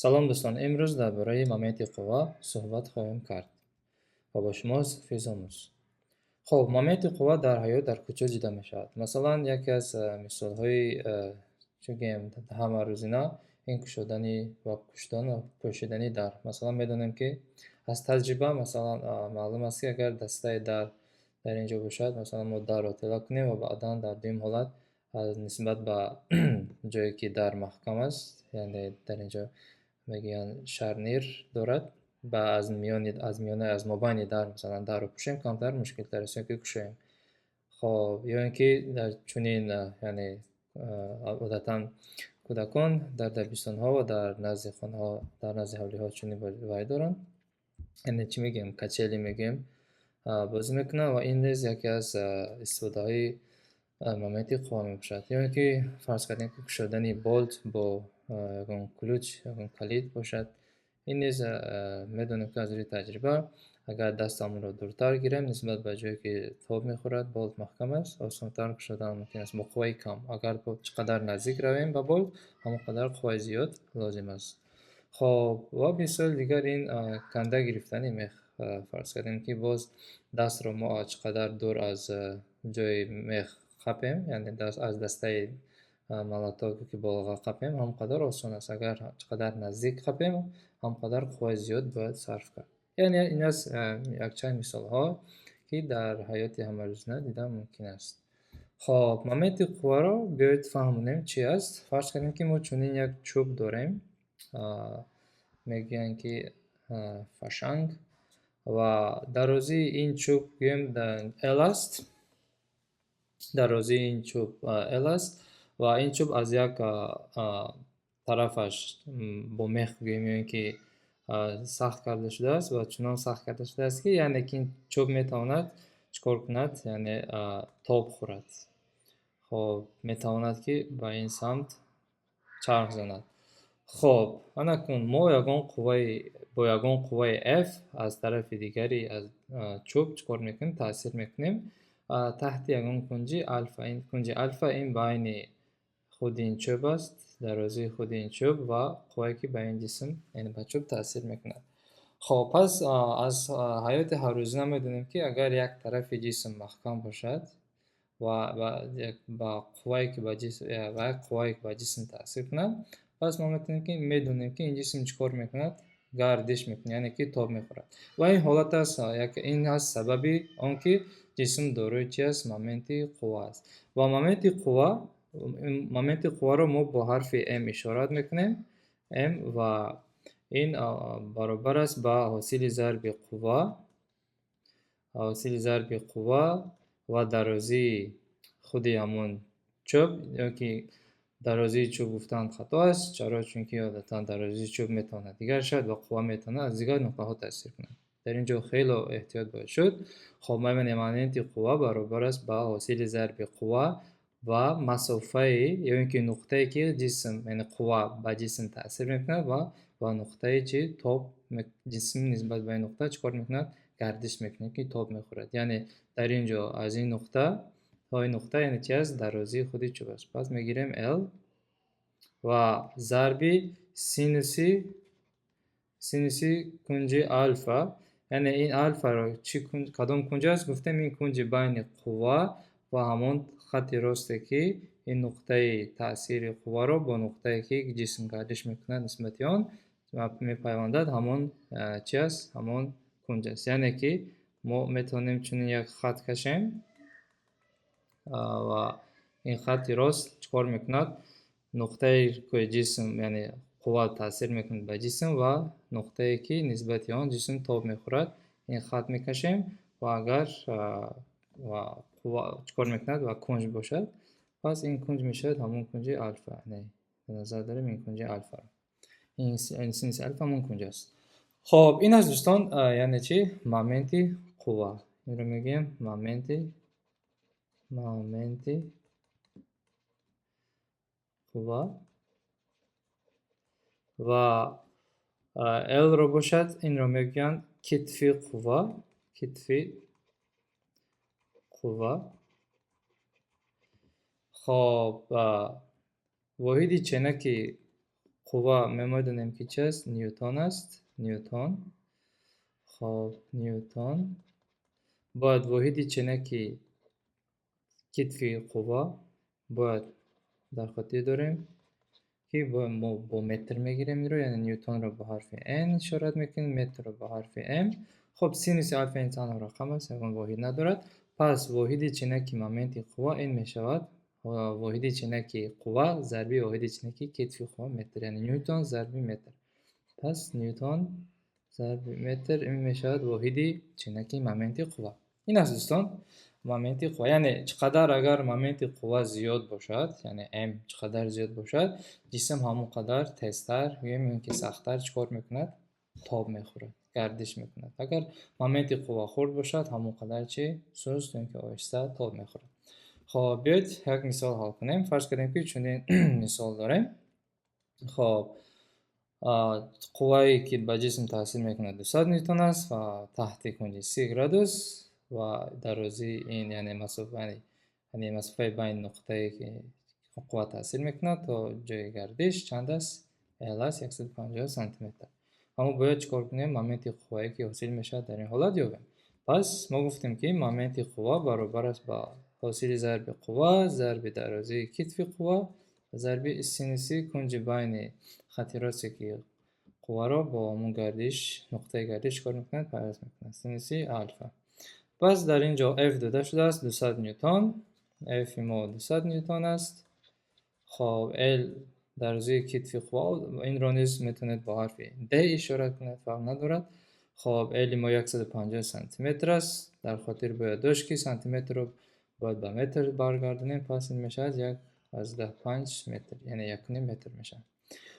Салом, дӯстон! Имрӯз дар бораи моменти қувва суҳбат хоҳем кард ва бо шумост Физомӯз. Хуб, моменти қувва дар ҳаёт дар куҷо дида мешавад? Масалан, яке аз мисолҳои, чӣ гӯем, ҳамарӯзина ин кушодани ва кушодан ва пӯшидани дар. Масалан, медонем, ки аз таҷриба, масалан, маълум аст, ки агар дастаи дар дар ин ҷо бошад, масалан, мо дарро тела кунем ва баъдан дар дуюм ҳолат нисбат ба ҷое, ки дар маҳкам аст, яъне дар ин ҷо мегӯянд, шарнир дорад, ба аз миёни, аз миёна, аз мобайни дар, масалан, дарро пӯшем, камтар мушкилтар аст ё ки кушоем. Хоб, ё ин ки дар чунин, яъне одатан кӯдакон дар дабистонҳо ва дар назди хонаҳо, дар назди ҳавлиҳо чунин вай доранд, яъне чӣ мегӯем, качели мегӯем, бозӣ мекунанд ва ин низ яке аз истифодаҳои моменти қувва мебошад. Ё ин ки фарз кардем, ки кушодани болт бо ягон ключ, ягон калид бошад, ин низ медонем, ки аз рӯи таҷриба, агар дастамонро дуртар гирем нисбат ба ҷое, ки тоб мехӯрад, болт маҳкам аст, осонтар кушодан мумкин аст бо қувваи кам. Агар чӣ қадар наздик равем ба болт, ҳамон қадар қувваи зиёд лозим аст. Хоб, ва мисоли дигар ин канда гирифтани мех. Фарз кардем, ки боз дастро мо чӣ қадар дур аз ҷои мех қапем, яъне аз дастаи молоток ки болға қапем, ҳамон қадар осон аст. Агар чӣ қадар наздик қапем, ҳамон қадар қувваи зиёд бояд сарф кард. Яъне ин аст якчанд мисолҳо, ки дар ҳаёти ҳамарӯзина дидан мумкин аст. Хоб, моменти қувваро биёед фаҳмонем, чи аст. Фарз кардем, ки мо чунин як чӯб дорем, мегӯянд, ки фашанг, ва дарозии ин чӯб, гӯем, L аст. Дарозии ин чӯб L аст ва ин чӯб аз як тарафаш бо мех, гӯем, ё ин ки сахт карда шудааст ва чунон сахт карда шудааст, ки яъне ки ин чӯб метавонад чӣ кор кунад? Яъне тоб хӯрад. Хоб, метавонад, ки ба ин самт чарх занад. Хоб, анакун мо ягон қувваи, бо ягон қувваи F аз тарафи дигари аз чӯб чӣ кор мекунем? Таъсир мекунем таҳти ягон кунҷи алфа. Ин кунҷи алфа ин байни худи ин чӯб аст, дарозии худи ин чӯб ва қуввае, ки ба ин ҷисм, яъне ба чӯб таъсир мекунад. Хоб, пас аз ҳаёти ҳаррӯзина медонем, ки агар як тарафи ҷисм маҳкам бошад ва ба қуввае ки ба ҷисм, ба як қуввае ки ба ҷисм таъсир кунад, пас мо метавонем, ки медонем, ки ин ҷисм чӣ кор мекунад? Гардиш мекунад, яъне ки тоб мехӯрад. Ва ин ҳолат аст, ин аст сабаби он, ки ҷисм дорои чи аст? Моменти қувва аст. Ва моменти қувваро мо бо ҳарфи М ишорат мекунем, М, ва ин баробар аст ба ҳосили зарби қувва ва дарозии худи ҳамон чӯб, ё ки дарозии чӯб гуфтан хато аст. Чаро? Чунки одатан дарозии чӯб метавонад дигар шавад ва қувва метавонад аз дигар нуқтаҳо таъсир кунад. Дар ин ҷо хело эҳтиёт бояд шуд. Хоб, мебинем, моменти қувва баробар аст ба ҳосили зарби қувва ва масофаи ё ин ки нуқтае, ки ҷисм, яъне қувва ба ҷисм таъсир мекунад, ва нуқтае, чи тоб, ҷисм нисбат ба ин нуқта чӣ кор мекунад? Гардиш мекунад, ки тоб мехӯрад. Яъне дар ин ҷо аз ин нуқта то ин нуқта, яъне чи аст? Дарозии худи чӯб аст. Пас мегирем L ва зарби синуси кунҷи алфа. Яъне ин алфаро чи, кадом кунҷ аст? Гуфтем, ин кунҷи байни қувва ва ҳамон хатти росте, ки ин нуқтаи таъсири қувваро бо нуқтае, ки ҷисм гардиш мекунад, нисбати он мепайвандад, ҳамон чи аст? Ҳамон кунҷ аст. Яъне ки мо метавонем чунин як хат кашем ва ин хатти рост чӣ кор мекунад? Нуқтае, ки ҷисм, яъне қувва таъсир мекунад ба ҷисм, ва нуқтае, ки нисбати он ҷисм тоб мехӯрад, ин хат мекашем ва агар қувва чӣ кор мекунад ва кунҷ бошад, пас ин кунҷ мешавад ҳамон кунҷи алфа. Дар назар дорем ин кунҷи алфаро, ин синуси алфа ҳамон кунҷ аст. Хоб, ин аст, дӯстон, яъне чи, моменти қувва. Инро мегӯем моменти қувва ва L-ро бошад, инро мегӯянд китфи қувва, китфи қувва. Хоб, воҳиди ченаки Қувва медонем, ки чи аст? Ньютон аст, ньютон. Хоб, ньютон. Бояд воҳиди ченаки китфи қувва бояд дар хотир дорем, ки мо бо метр мегирем инро, яъне ньютонро бо ҳарфи N ишорат мекунем, метрро бо ҳарфи М. Хоб, синуси алфа ин танҳо рақам аст, ягон воҳид надорад. Пас воҳиди ченаки моменти қувва ин мешавад воҳиди ченаки қувва зарби воҳиди ченаки китфи қувва метр, яъне ньютон зарби метр. Пас ньютон зарби метр ин мешавад воҳиди ченаки моменти қувва. Ин аст, дӯстон, моменти қувва. Яъне чӣ қадар агар моменти қувва зиёд бошад, яъне М чӣ қадар зиёд бошад, ҷисм ҳамон қадар тезтар ё ин ки сахттар чӣ кор мекунад? Тоб мехӯрад, гардиш мекунад. Агар моменти қувва хурд бошад, ҳамон қадар чи суст ё ин ки оҳиста тоб мехӯрад. Хоб, биёед, як мисол ҳал кунем. Фарз кардем, ки чунин мисол дорем. Хоб, қуввае, ки ба ҷисм таъсир мекунад, 200 ньютон аст ва таҳти кунҷи 30 градус ва дарозии ин, яъне яъне масофаи байни нуқтае, ки қувва таъсир мекунад, то ҷои гардиш чанд аст? L аст, 150 сантиметр. Ва мо бояд чӣ кор кунем? Моменти қуввае, ки ҳосил мешавад, дар ин ҳолат ёбем. Пас мо гуфтем, ки моменти қувва баробар аст ба ҳосили зарби қувва зарби дарозии китфи қувва зарби синуси кунҷи байни хати росте, ки қувваро бо ҳамон гардиш, нуқтаи гардиш чӣ кор мекунад? Пайваст мекунад, синуси алфа. Пас дар ин ҷо F дода шудааст, 200 ньютон. F мо 200 ньютон аст. Хоб, L, дарозии китфи қувва, инро низ метавонед бо ҳарфи D ишора кунед, фарқ надорад. Хоб, L мо 150 сантиметр аст. Дар хотир бояд дошт, ки сантиметрро бояд ба метр баргардонем. Пас ин мешавад 1,5 метр, яъне 1,5 метр мешавад.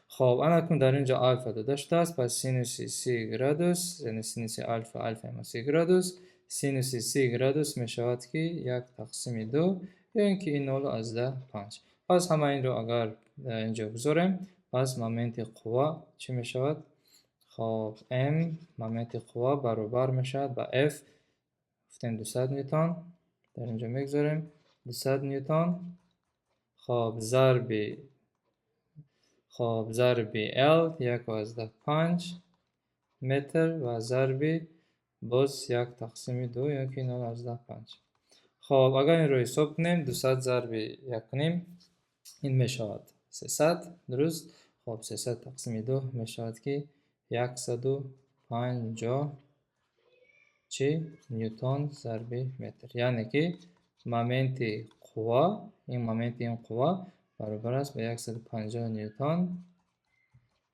Хоб, ана акнун дар ин ҷо алфа дода шудааст. Пас синуси 30 градус, яъне синуси алфа, алфа мо 30 градус, синуси 30 градус мешавад, ки як тақсими ду ё ин ки ин 0,5. Пас ҳама инро агар ин ҷо гузорем, пас моменти қувва чӣ мешавад? Хоб, М, моменти қувва баробар мешавад ба F, гуфтем 200 ньютон, дар ин ҷо мегузорем 200 ньютон, хоб, зарби L, 1,5 метр ва зарби боз як тақсими ду ё ки 0,5. Хоб, агар инро ҳисоб кунем, 200 зарби 1,5 ин мешавад 300, дуруст? Хоб, 300 тақсими ду мешавад, ки 150 чи ньютон зарби метр. Яъне ки моменти қувва, ин моменти ин қувва баробар аст ба 150 ньютон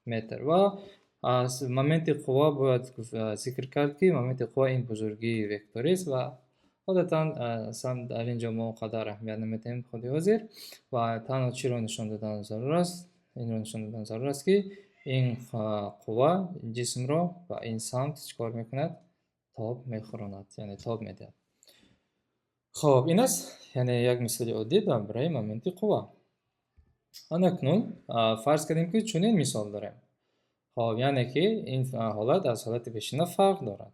метр. Ва аз моменти қувва бояд зикр кард, ки моменти қувва ин бузургии векторист ва одатан аслан дар ин ҷо мо он қадар аҳамият намедиҳем худи ҳозир ва танҳо чиро нишон додан зарур аст? Инро нишон додан зарур аст, ки ин қувва ҷисмро ба ин самт чӣ кор мекунад? Тоб мехӯронад, яъне тоб медиҳад. Хоб, ин аст, яъне як мисоли оддӣ дар бораи моменти қувва. Анакнун фарз кардем, ки чунин мисол дорем. Хоб, яъне ки ин ҳолат аз ҳолати пешина фарқ дорад.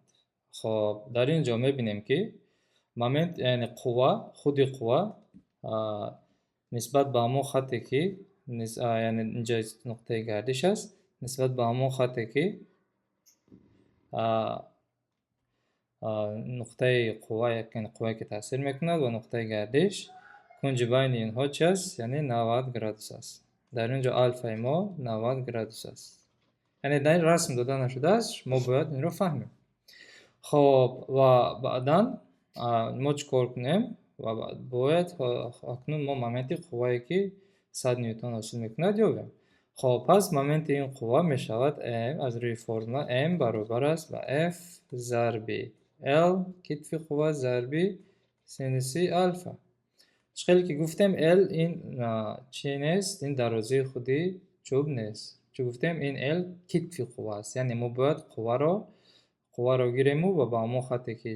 Хоб, дар ин ҷо мебинем, ки момент, яъне қувва, худи қувва нисбат ба ҳамон хате, ки, яъне инҷо нуқтаи гардиш аст, нисбат ба ҳамон хате, ки нуқтаи қувва, яъне қуввае, ки таъсир мекунад, ва нуқтаи гардиш, кунҷи байни инҳо чи аст? Яъне 90 градус аст. Дар ин ҷо алфаи мо 90 градус аст. Яъне дар ин расм дода нашудааст, мо бояд инро фаҳмем. Хоб, ва баъдан мо чӣ кор кунем? Ва бояд акнун мо моменти қуввае, ки 100 ньютон ҳосил мекунад, ёбем. Хоб, пас моменти ин қувва мешавад М, аз рӯи формула М баробар аст ба F зарби L, китфи қувва, зарби синуси алфа. Чӣ хеле ки гуфтем, L ин чӣ нест? Ин дарозии худи чӯб нест. Чӣ гуфтем? Ин L китфи қувва аст. Яъне мо бояд қувваро гирему ва ба ҳамон хате, ки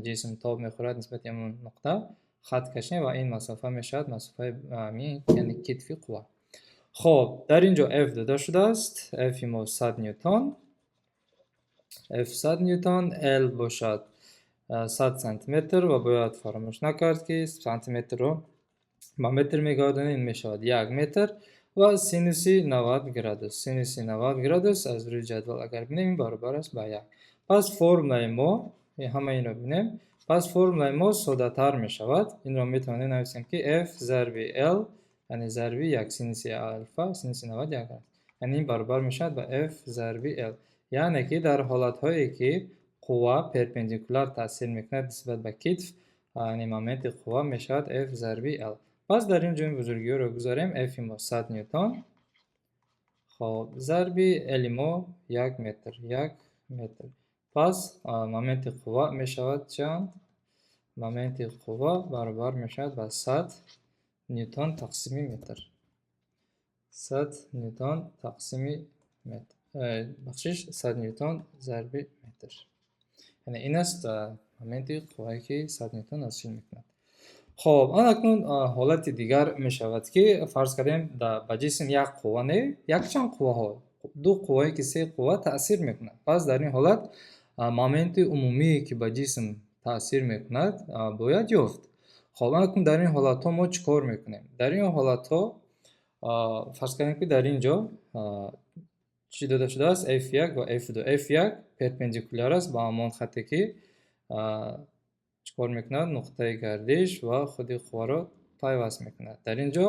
ҷисм тоб мехӯрад, нисбати ҳамон нуқта хат кашем ва ин масофа мешавад масофаи, яъне китфи қувва. Хоб, дар ин ҷо F дода шудааст. F мо 100 ньютон, F 100 ньютон, L бошад 100 сантиметр ва бояд фаромӯш накард, ки сантиметрро ба метр мегардонем, ин мешавад 1 метр. Ва синуси 90 градус. Синуси 90 градус аз рӯи ҷадвал агар бинем, ин баробар аст ба 1. Пас формулаи мо, ҳама инро бинем, пас формулаи мо соддатар мешавад. Инро метавонем нависем, ки F зарби L, яъне зарби 1 синуси алфа, синуси 90 1 аст. Яъне ин баробар мешавад ба F зарби L. Яъне ки дар ҳолатҳое, ки қувва перпендикуляр таъсир мекунад нисбат ба китф, яъне моменти қувва мешавад F зарби L. Пас дар ин ҷо ин бузургиҳоро гузорем. F-и мо 100 ньютон, хоб, зарби L-и мо 1 метр, 1 метр. Пас моменти қувва мешавад чанд? Моменти қувва баробар мешавад ба 100 ньютон тақсими метр. 100 ньютон тақсими метр. Бахшиш, 100 ньютон зарби метр. Яъне ин аст моменти қуввае, ки 100 ньютон ҳосил мекунад. Хоб, ан акнун ҳолати дигар мешавад, ки фарз кардем, ба ҷисм як қувва не, якчанд қувваҳо, ду қуввае ки се қувва таъсир мекунад. Пас дар ин ҳолат моменти умумие, ки ба ҷисм таъсир мекунад, бояд ёфт. Хоб, акнун дар ин ҳолатҳо мо чӣ кор мекунем? Дар ин ҳолатҳо фарз кардем, ки дар ин ҷо чӣ дода шудааст? F1 ва F2. F1 перпендикуляр аст ба ҳамон хате, ки чӣ кор мекунад? Нуқтаи гардиш ва худи қувваро пайваст мекунад. Дар ин ҷо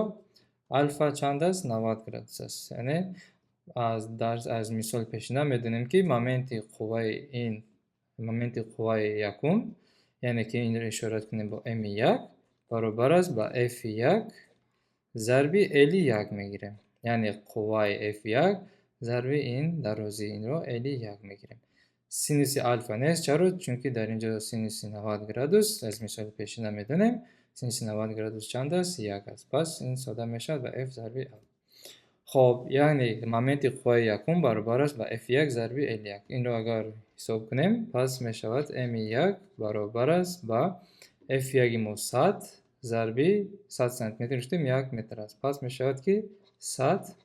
алфа чанд аст? 90 градус аст. Яъне аз мисоли пешина медонем, ки моменти қувваи ин, моменти қувваи якум, яъне ки инро ишора кунем бо M1, баробар аст ба F1 зарби L1 мегирем. Яъне қувваи F1 зарби ин дарозии инро L1 мегирем. Синуси алфа нест. Чаро? Чунки дар ин ҷо синуси 90 градус, аз мисоли пешина медонем, синуси 90 градус чанд аст? 1 аст. Пас ин сода мешавад ба F зарби L. Хоб, яъне моменти қувваи якум баробар аст ба F1 зарби L1. Инро агар ҳисоб кунем, пас мешавад M1 баробар аст ба F1 мо 100 зарби 100 сантиметр гуфтем, 1 метр аст. Пас мешавад, ки 100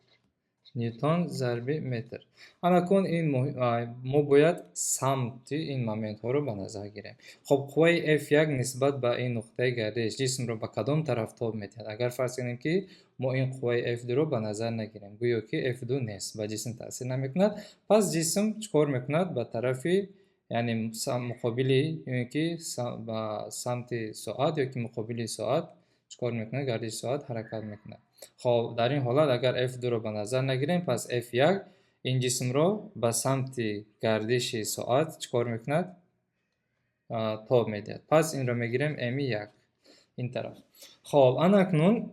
ньютон зарби метр. Анакун ин мо бояд самти ин моментҳоро ба назар гирем. Хоб, қувваи F1 нисбат ба ин нуқтаи гардиш ҷисмро ба кадом тараф тоб медиҳад? Агар фарз кунем, ки мо ин қувваи F2-ро ба назар нагирем, гӯё ки F2 нест, ба ҷисм таъсир намекунад, пас ҷисм чӣ кор мекунад? Ба тарафи, яъне муқобили ё ки ба самти соат ё ки муқобили соат чӣ кор мекунад? Гардиши соат ҳаракат мекунад. Хоб, дар ин ҳолат агар F2-ро ба назар нагирем, пас F1 ин ҷисмро ба самти гардиши соат чӣ кор мекунад? Тоб медиҳад. Пас инро мегирем M1 ин тараф. Хоб, ана акнун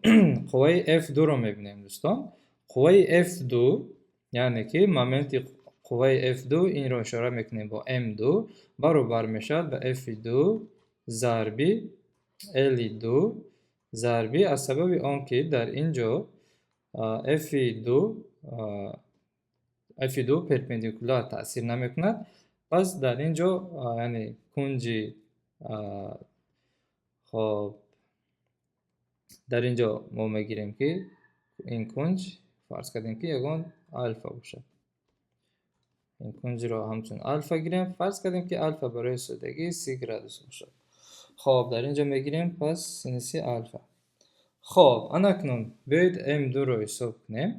қувваи F2-ро мебинем, дӯстон. Қувваи F2, яъне ки моменти қувваи F2, инро ишора мекунем бо M2, баробар мешавад ба F2 зарби L2 зарби, аз сабаби он ки дар ин ҷо F2 перпендикуляр таъсир намекунад, пас дар ин ҷо, яъне кунҷи, хоб, дар ин ҷо мо мегирем, ки ин кунҷ, фарз кардем, ки ягон алфа бошад. Ин кунҷро ҳамчун алфа гирем. Фарз кардем, ки алфа барои содагӣ 30 градус бошад. Хоб, дар ин ҷо мегирем пас синуси алфа. Хоб, анакнун биёед М2-ро ҳисоб кунем,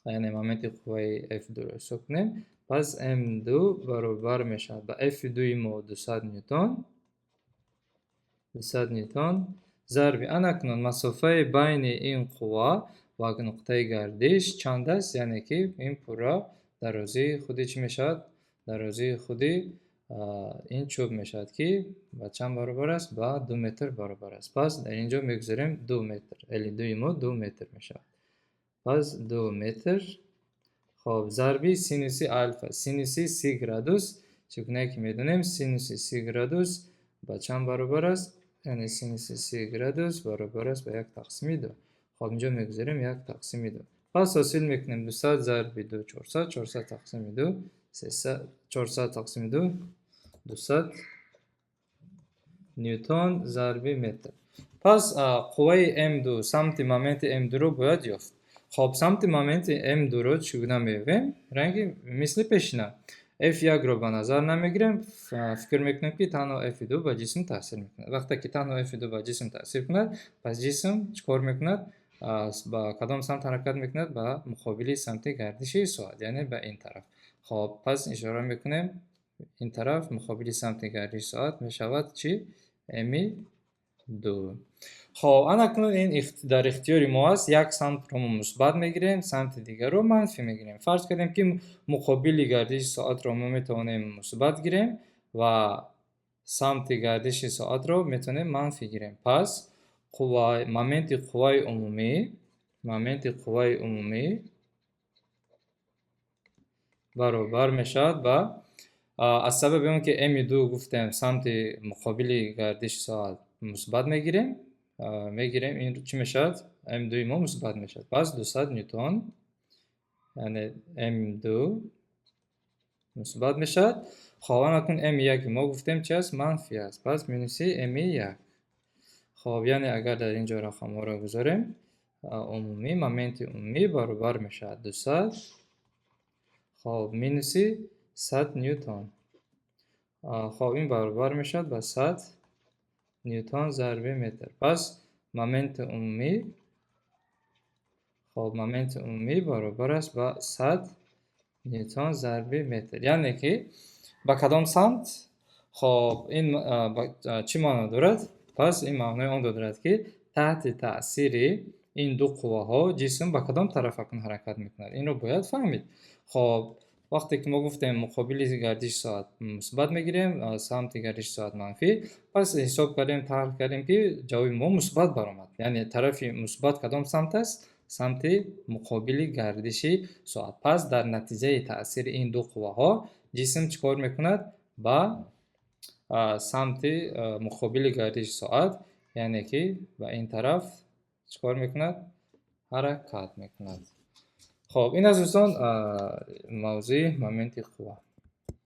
яъне моменти қувваи F2-ро ҳисоб кунем. Пас М2 баробар мешавад ба F2-и мо 200 ньютон, 200 ньютон зарби, анакнун масофаи байни ин қувва ва нуқтаи гардиш чанд аст? Яъне ки ин пурра дарозии худи чӣ мешавад? Дарозии худи ин чӯб мешавад, ки ба чанд баробар аст? Ба 2 метр баробар аст. Пас дар ин ҷо мегузорем 2 метр. L2-и мо 2 метр мешавад. Пас 2 метр. Хоб, зарби синуси алфа, синуси 30 градус. Чӣ гуна ки медонем, синуси 30 градус ба чанд баробар аст? Яъне синуси 30 градус баробар аст ба як тақсими ду. Хоб, инҷо мегузорем як тақсими ду. Пас ҳосил мекунем 200 зарби ду 400, 400 тақсими ду 300, 400 тақсими ду 200 ньютон зарби метр. Пас қувваи М2, самти моменти М2-ро бояд ёфт. Хоб, самти моменти М2-ро чӣ гуна меёбем? Ранги мисли пешина. F1-ро ба назар намегирем, фикр мекунем, ки танҳо F2 ба ҷисм таъсир мекунад. Вақте ки танҳо F2 ба ҷисм таъсир кунад, пас ҷисм чӣ кор мекунад? Ба кадом самт ҳаракат мекунад? Ба муқобили самти гардиши соат, яъне ба ин тараф. Хоб, пас ишора мекунем ин тараф, муқобили самти гардиши соат мешавад чӣ? М2. Хоб, анакнун ин дар ихтиёри мо аст: як самтро мо мусбат мегирем, самти дигарро манфӣ мегирем. Фарз кардем, ки муқобили гардиши соатро мо метавонем мусбат гирем ва самти гардиши соатро метавонем манфӣ гирем. Пас моменти қувваи умумӣ баробар мешавад ба, аз сабаби он ки М2 гуфтем, самти муқобили гардиши соат мусбат мегирем, ин чӣ мешавад? М2-и мо мусбат мешавад, пас 200 ньютон, яъне М2 мусбат мешавад. Хоб, анакун М1 мо гуфтем чи аст? Манфӣ аст, пас минуси М1. Хоб, яъне агар дар ин ҷо рақамҳоро гузорем, умумӣ моменти умумӣ баробар мешавад 200, хоб, минуси 100 ньютон. Хоб, ин баробар мешавад ба 100 ньютон зарби метр. Пас моменти умумӣ, хоб, моменти умумӣ баробар аст ба 100 ньютон зарби метр. Яъне ки ба кадом самт? Хоб, ин чӣ маъно дорад? Пас ин маънои онро дорад, ки таҳти таъсири ин ду қувваҳо ҷисм ба кадом тараф акнун ҳаракат мекунад, инро бояд фаҳмид. Хоб, вақте ки мо гуфтем, муқобили гардиши соат мусбат мегирем, самти гардиши соат манфӣ, пас ҳисоб кардем, тарҳ кардем, ки ҷавоби мо мусбат баромад. Яъне тарафи мусбат кадом самт аст? Самти муқобили гардиши соат. Пас дар натиҷаи таъсири ин ду қувваҳо ҷисм чӣ кор мекунад? Ба самти муқобили гардиши соат, яъне ки ба ин тараф чӣ кор мекунад? Ҳаракат мекунад. Хоб, ин аст, дӯстон, мавзӯи моменти қувва.